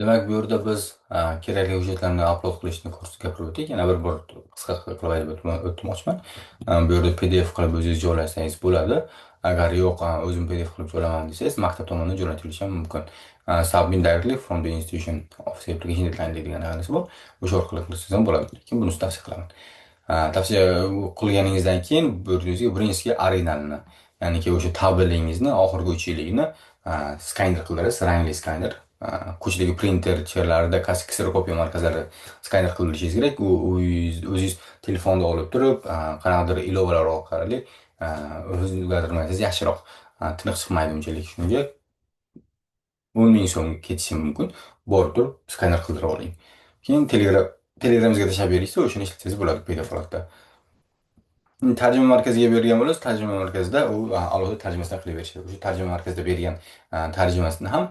Demak, bu yerda biz kerakli hujjatlarni upload qilishni ko'rsatib gapirib o'tdik. Yana bir bor qisqa qilib aytib o'tmoqchiman. Bu yerda PDF qilib o'zingiz joylasangiz bo'ladi. Agar yo'q, o'zim PDF qilib joylaman desangiz, maktab tomonidan jo'natilishi ham mumkin. Submit directly from the institution of application deadline degan narsa bor. O'sha orqali qilsangiz ham bo'ladi. Lekin buni tavsiya qilaman. Tavsiya qilganingizdan keyin bu yerga birinchisiga originalini, ya'niki o'sha tabelingizni oxirgi 3 yilligini skaner qildirasiz, rangli skaner. Ko'chadagi printerchalarda, kserokopiya markazlarida skaner qildirishingiz kerak. U o'zingiz telefonda olib turib, qanaqadir ilovalar orqali o'zgartirmasangiz yaxshiroq. Tiniq chiqmaydi unchalik. Shunga 10 ming so'm ketishi mumkin. Borib turib skaner qildirib oling. Keyin Telegramingizga tashlab berishsa, o'shani ishlatsangiz bo'ladi PDF holatda. Tarjima markaziga bergan bo'lasiz, tarjima markazida u alohida tarjimasini qilib berishadi. O'sha tarjima markazida bergan tarjimasini ham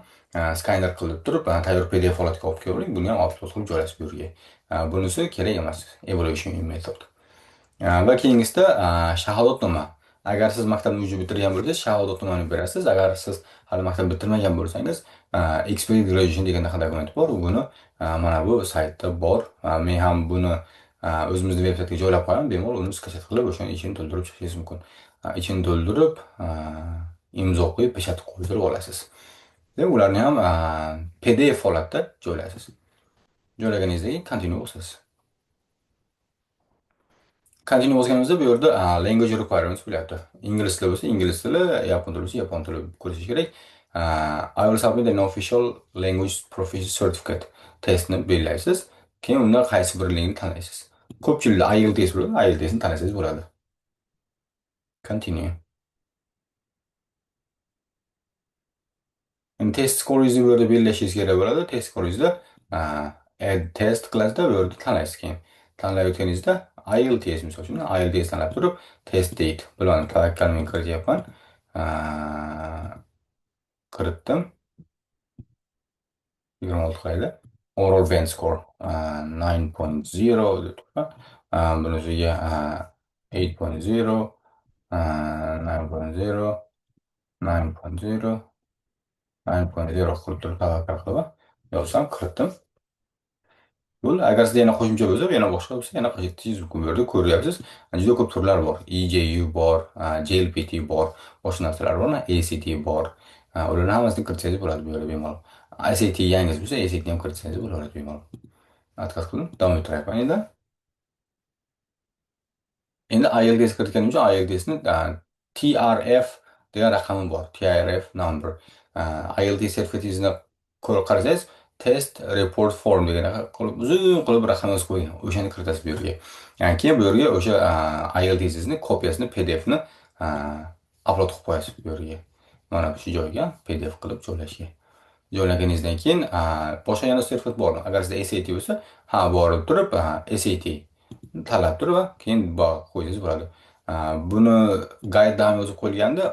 skaner qilib turib, tayyor PDF holatga olib kelib oling, buni ham upload qilib joylashib bu yerga. Bunisi kerak emas. Evaluation method. Va keyingisida shahodatnoma. Agar siz maktabni уже bitirgan bo'lsangiz, shahodatnomani berasiz. Agar siz hali maktab bitirmagan bo'lsangiz, Expected Graduation degan dokument bor. Buni mana bu saytda bor. Men ham buni o'zimizni veb saytga joylab qo'yaman. Bemalol uni skachat qilib, o'shani ichini to'ldirib chiqishingiz mumkin. Ichini to'ldirib, imzo qo'yib, pechat qo'ydirib olasiz. Demak, ularni ham PDF holatda joylaysiz. Joylaganingizdan keyin continue bosasiz. Continue bosganimizda bu yerda language requirements bo'lyapti. Ingliz tili bo'lsa ingliz tili, yapon tili bo'lsa yapon tili ko'rsatish kerak. I will submit an official language proficiency certificate testini belgilaysiz. Keyin undan qaysi birligini tanlaysiz. Ko'pchilikda IELTS bo'ladi, IELTSni tanlasangiz bo'ladi. Continue. Endi test scoreingizni bu yerda belgilashingiz kerak bo'ladi. Test scoreingizni add test qilasizda bu yerda tanlaysiz keyin. Tanlab o'tganingizda IELTS misol uchun IELTS tanlab turib test date bilmadim, tavakkal men kirityapman. Kiritdim. 26 qilaydi. Overall band score 9.0 deb turibman. Bunisiga 8.0, 9.0, 9.0, 9.0 qilib turib tavakkal qilib yozsam kiritdim. Bo'ldi. Agar sizda yana qo'shimcha bo'lsa, yana boshqa bo'lsa, yana qo'shib mumkin. Bu yerda ko'ryapsiz, juda ko'p turlar bor. EJU bor, JLPT bor, boshqa narsalar bor, ACT bor. Ularni hammasini kiritsangiz bo'ladi bu yerda bemalol. SAT yangisi bo'lsa, SAT ham kiritsangiz bo'ladi bemalol. Отказ qildim, davom ettiryapman endi. Endi IELTS kiritganim uchun IELTSni TRF degan raqami bor. TRF number. IELTS sertifikatingizni ko'rib qarasangiz, test report form degan qilib uzun qilib raqam yozib qo'ygan. O'shani kiritasiz bu yerga. Ya'ni keyin bu yerga o'sha IELTSingizni kopiyasini PDF ni upload qilib qo'yasiz bu yerga. Mana shu joyga PDF qilib joylashga. Joylaganingizdan keyin boshqa yana sertifikat bormi? Agar sizda SAT bo'lsa, ha, borib turib, SAT tanlab turib va keyin qo'ysangiz bo'ladi. Buni guide ham yozib qo'yilganda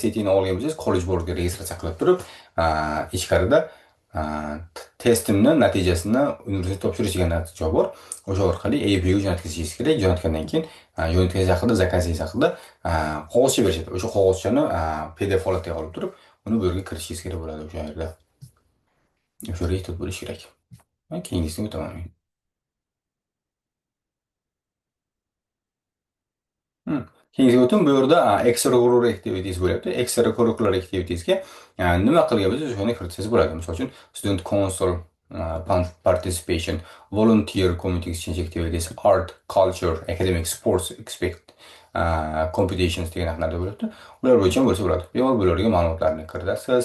SAT ni olgan bo'lsangiz, college boardga registratsiya qilib turib, ichkarida testimni natijasini universitet topshirish degan natija bor. O'sha orqali APga jo'natkazishingiz kerak. Jo'natgandan keyin jo'natganingiz haqida, zakazingiz haqida qog'ozcha berishadi. O'sha qog'ozchani PDF holatda olib turib, uni bu yerga kirishingiz kerak bo'ladi o'sha yerda. O'sha yerga ehtiyot bo'lish kerak. Men keyingisini o'taman men. Keyingisiga o'tdim. Bu yerda extracurricular activities bo'lyapti. Extracurricular activitiesga nima qilgan bo'lsangiz, o'shani kiritsangiz bo'ladi. Misol uchun, student council, participation, volunteer, community exchange activities, art, culture, academic, sports, expect, competitions degan narsalar bo'lyapti. Ular bo'yicha ham bo'lsa bo'ladi. Bemalol bularga ma'lumotlarni kiritasiz.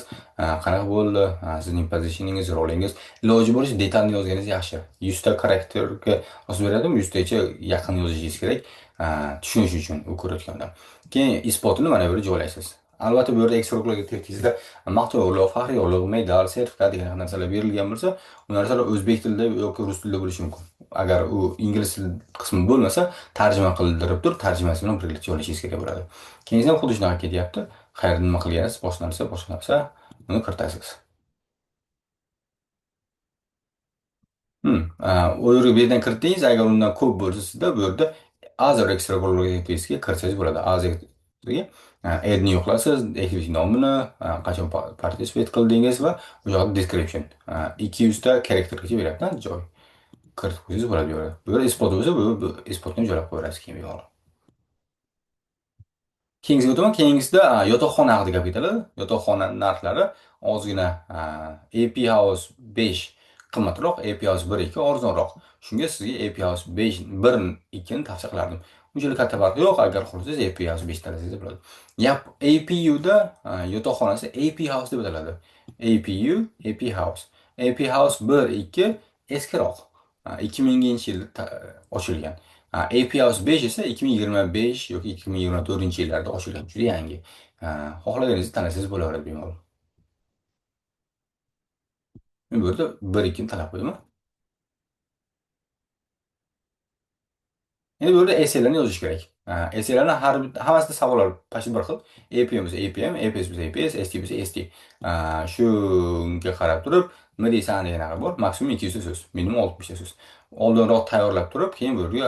Qanaqa bo'ldi, sizning positioningiz, rolingiz. Iloji bo'lishi detalni yozganingiz yaxshi. 100 ta karakterga yozib beradimi? 100 tacha yaqin yozishingiz kerak, tushunish uchun u ko'rayotganda. Keyin isbotini mana bu yerga joylaysiz. Albatta bu yerda extracurricular activitiesda maqtov yorliq, faxriy yorliq, medal, sertifikat degan narsalar berilgan bo'lsa, u narsalar o'zbek tilida yoki rus tilida bo'lishi mumkin. Agar u ingliz tili qismi bo'lmasa, tarjima qildirib turib, tarjimasi bilan birgalikda joylashingiz kerak bo'ladi. Keyingi ham xuddi shunaqa ketyapti. Qayerda nima qilgansiz, boshqa narsa, boshqa narsa, uni kiritasiz. U yerga bu yerdan kiritdingiz, agar undan ko'p bo'lsa sizda bu yerda other extracurricular activitiesga kiritsangiz bo'ladi. Other Sizga add new qilasiz, activity nomini, qachon participate qildingiz va o'sha yoqda description. 200 ta charactergacha beryapti joy. Kiritib qo'ysangiz bo'ladi bu yerda. Bu yerda isbot bo'lsa, bu isbotni joylab qo'yaverasiz keyin bemalol. Keyingisiga o'taman. Keyingisida yotoqxona haqida gap ketadi. Yotoqxona narxlari ozgina AP House 5 qimmatroq, AP House 1 2 arzonroq. Shunga sizga AP House 5 1 2 ni tavsiya qilardim. Unchalik katta farq yo'q, agar xohlasangiz AP House 5 tanlasangiz bo'ladi. Yap APUda yotoqxonasi AP House deb ataladi. APU, AP House. AP House 1 2 eskiroq. 2000-yilda ochilgan. AP House 5 esa 2025 yoki 2024-yillarda ochilgan. Juda yangi. Xohlaganingizni tanlasangiz bo'laveradi bemalol. Men bu yerda 1 2 ni tanlab qo'yaman. Endi bu yerda essaylarni yozish kerak. Essaylarni har hammasida savollar почти bir xil. APM bo'lsa APM, APS bo'lsa APS, ST bo'lsa ST. Shunga qarab turib, nima deysan degan bor. Maksimum 200 ta so'z, minimum 60 ta so'z. Oldinroq tayyorlab turib, keyin bu yerga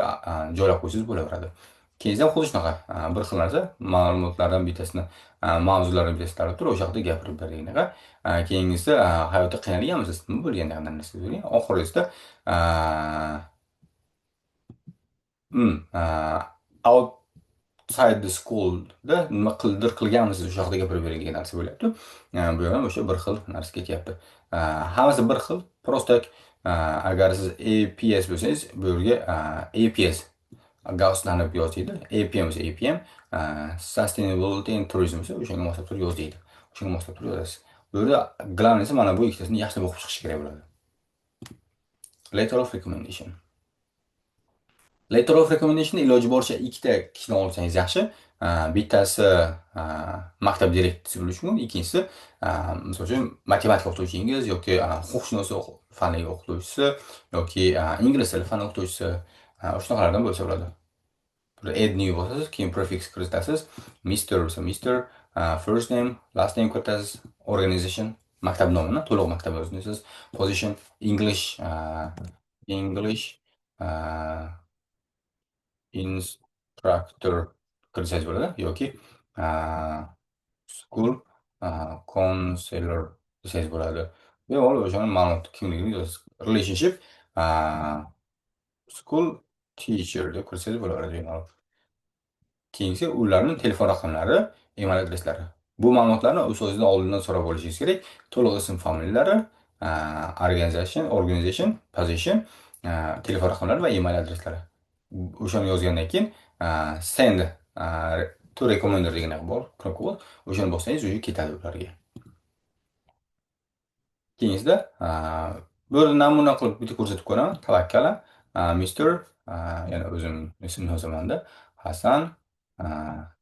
joylab qo'ysangiz bo'laveradi. Keyin ham xuddi shunaqa bir xil narsa, ma'lumotlardan bittasini, mavzulardan bittasini tanlab turib, o'sha haqida gapirib bergan. Keyingisi hayotda qiynalganmisiz? Nima bo'lgan degan narsa bo'lgan. Oxirgisida outside the schoolda nima qildir qilganmisiz, o'sha haqida gapirib bering degan narsa bo'lyapti. Bu ham o'sha bir xil narsa ketyapti. Hammasi bir xil. Просто agar siz APS bo'lsangiz, bu yerga APS gavslanib yoz deydi. APM bo'lsa APM, Sustainability and Tourism bo'lsa o'shanga moslab turib yoz deydi. O'shanga moslab turib yozasiz. Bu yerda главный si mana bu ikkitasini yaxshilab o'qib chiqish kerak bo'ladi. Letter of recommendation. Letter of recommendation iloji boricha ikkita kishidan olsangiz yaxshi. Bittasi maktab direktorisi bo'lishi mumkin, ikkinchisi misol uchun matematika o'qituvchingiz yoki huquqshunos fani o'qituvchisi yoki ingliz tili fani o'qituvchisi, shunaqalardan bo'lsa bo'ladi. Add new bosasiz, keyin prefix kiritasiz, Mr bo'lsa Mr, first name, last name kiritasiz, organization, maktab nomini, to'liq maktab yozasiz, position, English instructor kiritsangiz bo'ladi yoki school counselor desangiz bo'ladi. Bemalol o'shani ma'lumot kimligini yozasiz. Relationship, school teacher deb kiritsangiz bo'laveradi bemalol. Keyingisi ularning telefon raqamlari, email adreslari. Bu ma'lumotlarni o'z o'zidan oldindan so'rab olishingiz kerak. To'liq ism, familiyalari, organization, position, telefon raqamlari va email adreslari. O'shani yozgandan keyin send to recommender degan bor, knopka bor. O'shani bossangiz уже ketadi ularga. Keyingisida bu yerda namuna qilib bitta ko'rsatib ko'raman. Tavakkala, Mr, yana o'zim ismimni yozamanda, Hasan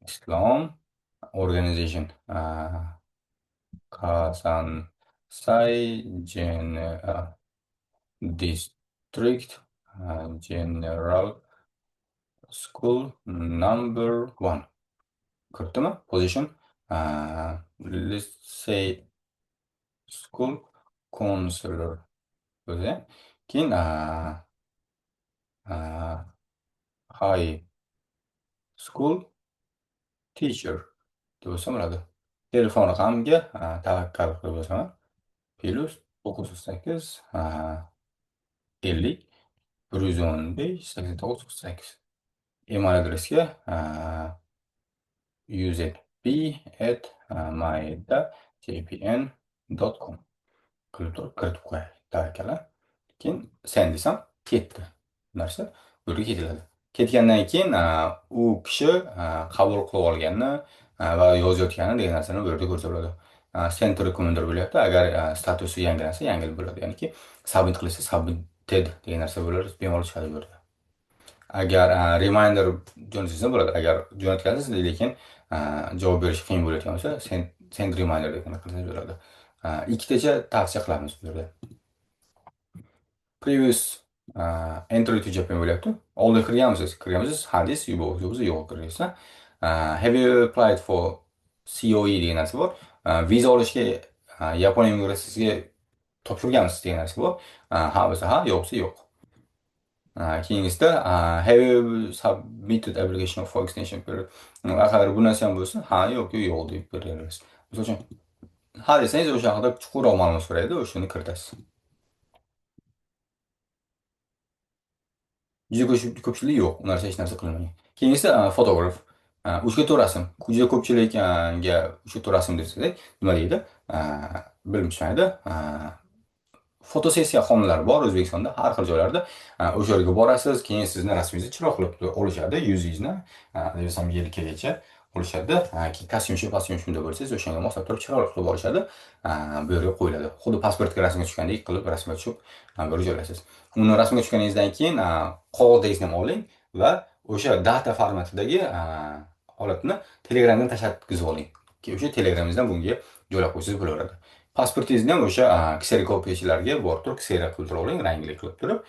Islom, organization, Kasansay District General School number 1. Kiritdimi? Position, let's say school counselor o'zi. Keyin high school teacher deb bo'lsam bo'ladi. Telefon raqamimga tavakkal qilib yozaman. Plus 908 50 115 89 48. Email adresga uzb@maydajpn.com qilib turib kiritib qo'yay tavakkala. Keyin send desam ketdi. Narsa bu yerga ketiladi. Ketgandan keyin u kishi qabul qilib olganini va yozayotganini degan narsani bu yerda ko'rsa bo'ladi. Send to recommender bo'lyapti. Agar statusi yangilansa, yangilik bo'ladi. Ya'niki submit qilsa submitted degan narsa bo'ladi, bemalol chiqadi bu yerda. Agar reminder jo'natsangiz ham bo'ladi. Agar jo'natgansiz, lekin javob berish qiyin bo'layotgan bo'lsa, send reminder degan qilsangiz bo'ladi. Ikkitacha tavsiya qilamiz bu yerda. Previous entry to Japan bo'lyapti. Oldin kirganmisiz? Kirganmisiz? Ha deysiz, yo'q bo'lsa yo'q kirgansiz. Have you applied for COE degan narsa bor. Viza olishga Yaponiya immigratsiyasiga topshirganmisiz degan narsa bor. Ha bo'lsa ha, yo'q bo'lsa yo'q. Keyingisida have you submitted application for extension period? Agar bu narsa ham bo'lsa, ha yoki yo'q deb berasiz. Misol uchun, ha desangiz o'sha haqida chuqurroq ma'lumot so'raydi, o'shani kiritasiz. Juda ko'pchilik yo'q, u narsa hech narsa qilinmagan. Keyingisi fotograf. 3 ga 4 rasm. Juda ko'pchilikga 3 ga 4 rasm desak, nima deydi? Bilim tushmaydi. Fotosessiya xonalari bor O'zbekistonda, har xil joylarda. O'sha yerga borasiz, keyin sizni rasmingizni chiroq qilib olishadi, yuzingizni, desam yelkagacha olishadi. Keyin kostyum, kostyum shunda bo'lsangiz, o'shanga moslab turib chiroyli qilib olishadi. Bu yerga qo'yiladi. Xuddi pasportga rasmga tushgandek qilib rasmga tushib, bu yerga joylaysiz. Uni rasmga tushganingizdan keyin qog'ozingizni ham oling va o'sha data formatidagi holatni Telegramdan tashlatkizib oling. Keyin o'sha Telegramingizdan bunga joylab qo'ysangiz bo'laveradi. Pasportingizni ham o'sha kserokopiyachilarga borib turib, ksero qildirib oling, rangli qilib turib,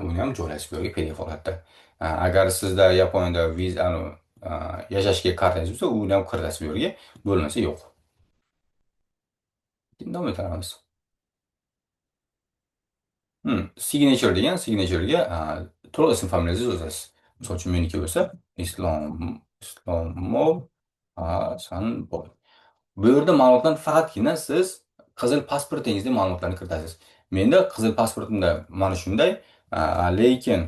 uni ham joylaysiz bu yerga PDF holatda. Agar sizda Yaponiyada viza, yashashga kartangiz bo'lsa, uni ham kiritasiz bu yerga, bo'lmasa yo'q. Davom etamiz. Signature degan signature'ga to'liq ism familiyangizni yozasiz. Misol uchun meniki bo'lsa Islomov Hasanboy. Bu yerda ma'lumotlar faqatgina siz qizil pasportingizda ma'lumotlarni kiritasiz. Menda qizil pasportimda mana shunday, lekin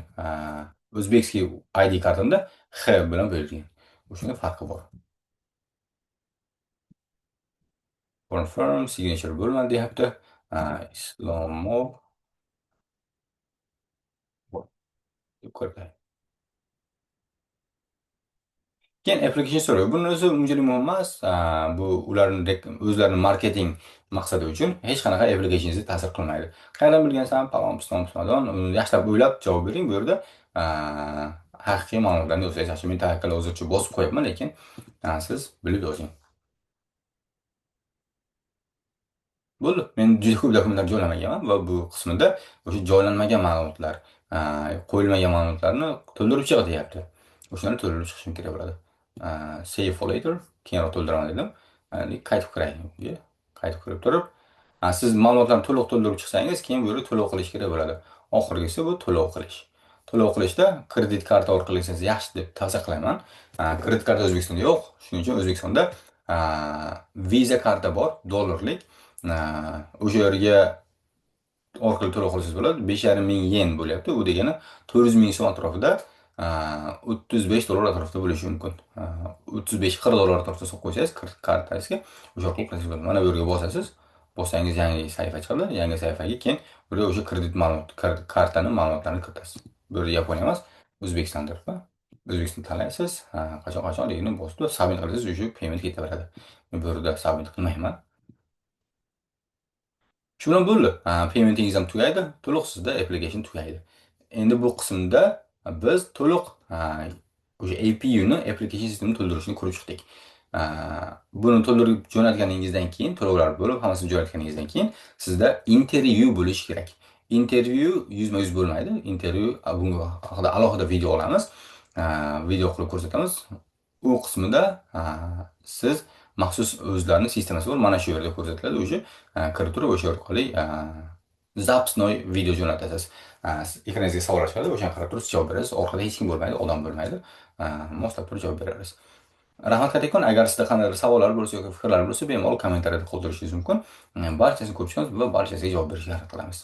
o'zbekskiy ID kartamda X bilan bo'lgan. O'shanga farqi bor. Confirm signature bo'lmadi deyapti. Islomov deb ko'rdi. Keyin application so'raydi. Buni o'zi unchalik muhim emas. Bu ularning o'zlarining marketing maqsadi uchun hech qanaqa applicationingizga ta'sir qilmaydi. Qayerdan bilgansan, palon piston pismadon, uni yaxshilab o'ylab javob bering. Bu yerda haqiqiy ma'lumotlarni yozsangiz yaxshi. Men tavakkal hozircha bosib qo'yapman, lekin siz bilib yozing. Bo'ldi. Men juda ko'p dokumentlar joylamaganman va bu qismida o'sha joylanmagan ma'lumotlar, qo'yilmagan ma'lumotlarni to'ldirib chiq deyapti. O'shani to'ldirib chiqishim kerak bo'ladi. Save for later, keyinroq to'ldiraman dedim. Endi qaytib kiray. Qaytib kirib turib, siz ma'lumotlarni to'liq to'ldirib chiqsangiz, keyin bu yerda to'lov qilish kerak bo'ladi. Oxirgisi bu to'lov qilish. To'lov qilishda kredit karta orqali qilsangiz yaxshi deb tavsiya qilaman. Kredit karta O'zbekistonda yo'q. Shuning uchun O'zbekistonda Visa karta bor, dollarlik. O'sha yerga orqali to'lov qilsangiz bo'ladi. Besh yarim ming yen bo'lyapti. U degani 400 ming so'm atrofida, 35 dollar atrofida bo'lishi mumkin. 35-40 dollar atrofida solib qo'ysangiz kartangizga o'sha orqali qilsangiz bo'ladi. Mana bu yerga bosasiz. Bossangiz yangi sahifa chiqadi. Yangi sahifaga keyin bu yerga o'sha kredit ma'lumot, kartani ma'lumotlarini kiritasiz. Bu yerda Yaponiya emas, O'zbekistondir. O'zbekiston tanlaysiz. Qachon qachonligini bosib turib submit qilsangiz o'sha payment ketaveradi. Men bu yerda submit qilmayman. Shu bilan bo'ldi. Paymentingiz ham tugaydi, to'liq sizda application tugaydi. Endi bu qismda biz to'liq, o'sha A P U ni application systemini to'ldirishni ko'rib chiqdik. Buni to'ldirib jo'natganingizdan keyin, to'lovlar bo'lib, hammasini jo'natganingizdan keyin sizda intervyu bo'lishi kerak. Intervyu yuzma-yuz bo'lmaydi. Intervyu, bunga haqida alohida video olamiz. Video qilib ko'rsatamiz. U qismida, siz maxsus o'zlarining sistemasi bor. Mana shu yerda ko'rsatiladi. O'sha, kirib turib, o'sha orqali, zapsnoy video jo'natasiz. Ekraningizga savollar chiqadi, o'shanga qarab turib javob berasiz. Orqada hech kim bo'lmaydi, odam bo'lmaydi. Moslab turib javob berasiz. Rahmat kattakon. Agar sizda qandaydir savollar bo'lsa yoki fikrlar bo'lsa, bemalol kommentariyada qoldirishingiz mumkin. Barchasini ko'rib chiqamiz va barchasiga javob berishga harakat qilamiz.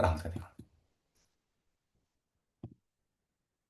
Rahmat kattakon.